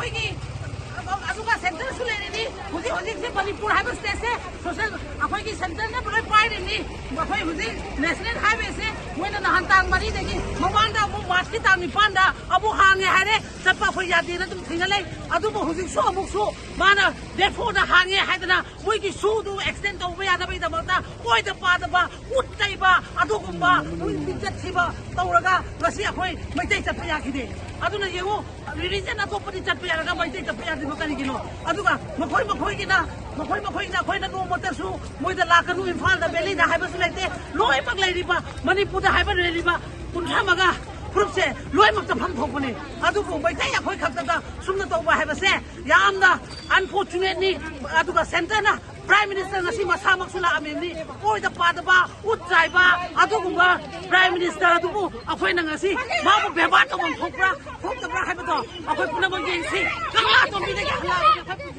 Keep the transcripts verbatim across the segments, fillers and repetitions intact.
ꯑꯩꯈꯣꯏꯒꯤ ꯑꯗꯨꯒ ꯁꯦꯟꯇꯔꯁꯨ ꯂꯩꯔꯤꯅꯤ꯫ ꯍꯧꯖꯤꯛ ꯍꯧꯖꯤꯛꯁꯦ ꯃꯅꯤꯄꯨꯔ ꯍꯥꯏꯕ ꯁ꯭ꯇꯦꯠꯁꯦ ꯁꯣꯁꯦꯜ ꯑꯩꯈꯣꯏꯒꯤ ꯁꯦꯟꯇꯔꯅ ꯂꯣꯏ ꯄꯥꯏꯔꯤꯅꯤ꯫ ꯑꯩꯈꯣꯏ ꯍꯧꯖꯤꯛ ꯅꯦꯁꯅꯦꯜ ꯍꯥꯏꯋꯦꯁꯦ ꯃꯣꯏꯅ ꯅꯍꯥꯟ ꯇꯥꯡ ꯃꯔꯤꯗꯒꯤ, ꯃꯃꯥꯡꯗ ꯑꯃꯨꯛ ꯃꯥꯔꯆꯀꯤ ꯇꯥꯡ ꯅꯤꯄꯥꯟꯗ ꯑꯃꯨꯛ ꯍꯥꯡꯉꯦ ꯍꯥꯏꯔꯦ꯫ ꯆꯠꯄ ꯑꯩꯈꯣꯏ ꯌꯥꯗꯦꯅ ꯑꯗꯨꯝ ꯊꯤꯡꯉ ꯂꯩ꯫ ꯑꯗꯨꯕꯨ ꯍꯧꯖꯤꯛꯁꯨ ꯑꯃꯨꯛꯁꯨ ꯃꯥꯅ ꯗꯦꯠ ꯐꯣꯔꯗ ꯍꯥꯡꯉꯦ ꯍꯥꯏꯗꯅ ꯃꯣꯏꯒꯤ ꯁꯨꯗꯨ ꯑꯦꯛꯁꯇꯦꯟ ꯇꯧꯕ ꯌꯥꯗꯕꯒꯤꯗꯃꯛꯇ ꯑꯣꯏꯗ ꯄꯥꯗꯕ, ꯎꯠ ꯇꯩꯕ, ꯑꯗꯨꯒꯨꯝꯕ ꯃꯤꯡꯆꯠ ꯊꯤꯕ ꯇꯧꯔꯒ ꯉꯁꯤ ꯑꯩꯈꯣꯏ ꯃꯩꯇꯩ ꯆꯠꯄ ꯌꯥꯈꯤꯗꯦ꯫ ꯑꯗꯨꯅ ꯌꯦꯡꯉꯨ, ꯔꯤꯂꯤꯖꯟ ꯑꯇꯣꯞꯄꯗꯤ ꯆꯠꯄ ꯌꯥꯔꯒ ꯃꯩꯇꯩ ꯆꯠꯄ ꯌꯥꯗ꯭ꯔꯤꯕ ꯀꯔꯤꯒꯤꯅꯣ? ꯑꯗꯨꯒ ꯃꯈꯣꯏ ꯃꯈꯣꯏꯒꯤꯅ, ꯃꯈꯣꯏ ꯃꯈꯣꯏꯅ ꯑꯩꯈꯣꯏꯅ ꯅꯣꯡꯃꯇꯁꯨ ꯃꯣꯏꯗ ꯂꯥꯛꯀꯅꯨ, ꯏꯝꯐꯥꯜꯗ, ꯚꯦꯂꯤꯗ ꯍꯥꯏꯕꯁꯨ ꯂꯩꯇꯦ꯫ ꯂꯣꯏꯅꯃꯛ ꯂꯩꯔꯤꯕ ꯃꯅꯤꯄꯨꯔꯗ ꯍꯥꯏꯕ ꯂꯩꯔꯤꯕ ꯀꯨꯟꯊ꯭ꯔꯥ ꯃꯉꯥ ꯐꯨꯔꯨꯞꯁꯦ ꯂꯣꯏꯅꯃꯛ ꯆꯠꯐꯝ ꯊꯣꯛꯄꯅꯦ꯫ ꯑꯗꯨꯕꯨ ꯃꯩꯇꯩ ꯑꯩꯈꯣꯏ ꯈꯛꯇꯗ ꯁꯨꯝꯅ ꯇꯧꯕ ꯍꯥꯏꯕꯁꯦ ꯌꯥꯝꯅ ꯑꯟꯐꯣꯔꯆꯨꯅꯦꯠꯅꯤ꯫ ꯑꯗꯨꯒ ꯁꯦꯟꯇꯔꯅ ꯄ꯭ꯔꯥꯏꯝ ꯃꯤꯅꯤꯁꯇꯔ ꯉꯁꯤ ꯃꯁꯥꯃꯛꯁꯨ ꯂꯥꯛꯑꯝꯃꯤꯕꯅꯤ꯫ ꯑꯣꯏꯗ ꯄꯥꯗꯕ, ꯎꯠ ꯆꯥꯏꯕ, ꯑꯗꯨꯒꯨꯝꯕ ꯄ꯭ꯔꯥꯏꯝ ꯃꯤꯅꯤꯁꯇꯔ ꯑꯗꯨꯕꯨ ꯑꯩꯈꯣꯏꯅ ꯉꯁꯤ ꯃꯥꯕꯨ ꯕꯦꯕꯥꯔ ꯇꯧꯐꯝ ꯊꯣꯛꯄ꯭ꯔꯥ ꯊꯣꯛꯇꯕ꯭ꯔꯥ ꯍꯥꯏꯕꯗꯣ ꯑꯩꯈꯣꯏ ꯄꯨꯝꯅꯃꯛ ꯌꯦꯡꯁꯤ꯫ ꯀꯪꯂꯥ ꯇꯣꯝꯕꯤꯗꯒꯤ ꯍꯜꯂꯛꯑꯕꯅꯤ ꯑꯩꯈꯣꯏ꯫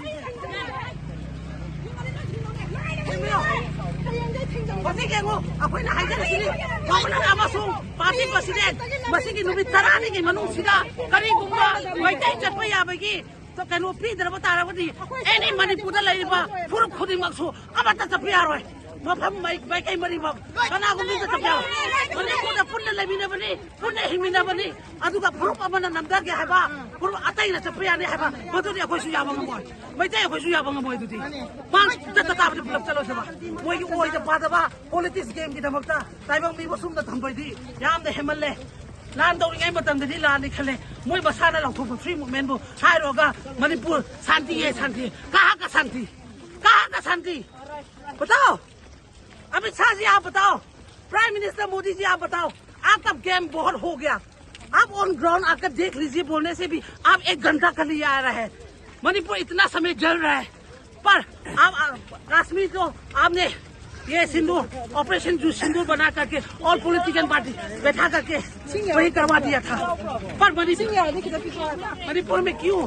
ꯍꯧꯖꯤꯛ ꯌꯦꯡꯉꯨ, ꯑꯩꯈꯣꯏꯅ ꯍꯥꯏꯖꯔꯤꯁꯤꯅꯤ, ꯒꯣꯕꯔꯅꯔ ꯑꯃꯁꯨꯡ ꯄꯥꯔꯇꯤ ꯄ꯭ꯔꯁꯤꯗꯦꯟ ꯃꯁꯤꯒꯤ ꯅꯨꯃꯤꯠ ꯇꯔꯥꯅꯤꯒꯤ ꯃꯅꯨꯡꯁꯤꯗ ꯀꯔꯤꯒꯨꯝꯕ ꯃꯩꯇꯩ ꯆꯠꯄ ꯌꯥꯕꯒꯤ ꯀꯩꯅꯣ ꯄꯤꯗ꯭ꯔꯕ ꯇꯥꯔꯕꯗꯤ ꯑꯦꯅꯤ ꯃꯅꯤꯄꯨꯔꯗ ꯂꯩꯔꯤꯕ ꯐꯨꯔꯨꯞ ꯈꯨꯗꯤꯡꯃꯛꯁꯨ ꯑꯃꯠꯇ ꯆꯠꯄ ꯌꯥꯔꯣꯏ꯫ ꯃꯐꯝ ꯃꯥꯏ-, ꯃꯥꯏꯀꯩ ꯃꯔꯤꯃꯛ ꯀꯅꯥꯒꯨꯝꯕ ꯑꯃꯠꯇ ꯆꯠꯄ ꯌꯥꯔꯣꯏ꯫ ꯃꯅꯤꯄꯨꯔꯗ ꯄꯨꯟꯅ ꯂꯩꯃꯤꯟꯅꯕꯅꯤ, ꯄꯨꯟꯅ ꯍꯤꯡꯃꯤꯟꯅꯕꯅꯤ꯫ ꯑꯗꯨꯒ ꯐꯨꯔꯨꯞ ꯑꯃꯅ ꯅꯝꯊꯒꯦ ꯍꯥꯏꯕ, ꯐꯨꯔꯨꯞ ꯑꯇꯩꯅ ꯆꯠꯄ ꯌꯥꯅꯤ ꯍꯥꯏꯕ, ꯃꯗꯨꯗꯤ ꯑꯩꯈꯣꯏꯁꯨ ꯌꯥꯕ ꯉꯝꯃꯣꯏ꯫ ꯃꯩꯇꯩ ꯑꯩꯈꯣꯏꯁꯨ ꯌꯥꯕ ꯉꯝꯃꯣꯏ꯫ ꯑꯗꯨꯗꯤ ꯃꯥ ꯆꯠꯇ ꯇꯥꯕꯗꯤ ꯄꯨꯂꯞ ꯆꯠꯂꯣꯁꯦꯕ꯫ ꯃꯣꯏꯒꯤ ꯑꯣꯏꯗ ꯄꯥꯗꯕ ꯄꯣꯂꯤꯇꯤꯛꯁ ꯒꯦꯝꯒꯤꯗꯃꯛꯇ ꯇꯥꯏꯕꯪ ꯃꯤꯕꯨ ꯁꯨꯝꯅ ꯊꯝꯕꯩꯗꯤ ꯌꯥꯝꯅ ꯍꯦꯟꯃꯜꯂꯦ꯫ ꯂꯥꯟ ꯇꯧꯔꯤꯉꯩ ꯃꯇꯝꯗꯗꯤ ꯂꯥꯟꯅꯤ ꯈꯜꯂꯦ꯫ ꯃꯣꯏ ꯃꯁꯥꯅ ꯂꯥꯎꯊꯣꯛꯄ ꯐ꯭ꯔꯤ ꯃꯨꯚꯃꯦꯟꯕꯨ ꯍꯥꯏꯔꯨꯔꯒ ꯃꯅꯤꯄꯨꯔ ꯁꯥꯟꯇꯤ ꯍꯦ ꯁꯥꯟꯇꯤ, ꯀꯍꯥ ꯀ ꯁꯥꯟꯇꯤ, ꯀꯍꯥ ꯀ ꯁꯥꯟꯇꯤ꯫ बताओ, अमित शाह जी आप बताओ, प्राइम मिनिस्टर मोदी जी आप बताओ, आपका गेम बहुत हो गया। आप ऑन ग्राउंड आकर देख लीजिए, बोलने से भी आप एक घंटा कर लिया आ रहा है। मणिपुर इतना समय जल रहा है, पर आप, आप कश्मीर को आपने ये सिंदूर, ऑपरेशन जो सिंदूर बना करके ऑल पॉलिटिकल पार्टी बैठा करके वही करवा दिया था। पर मणिपुर, मणिपुर में क्यों?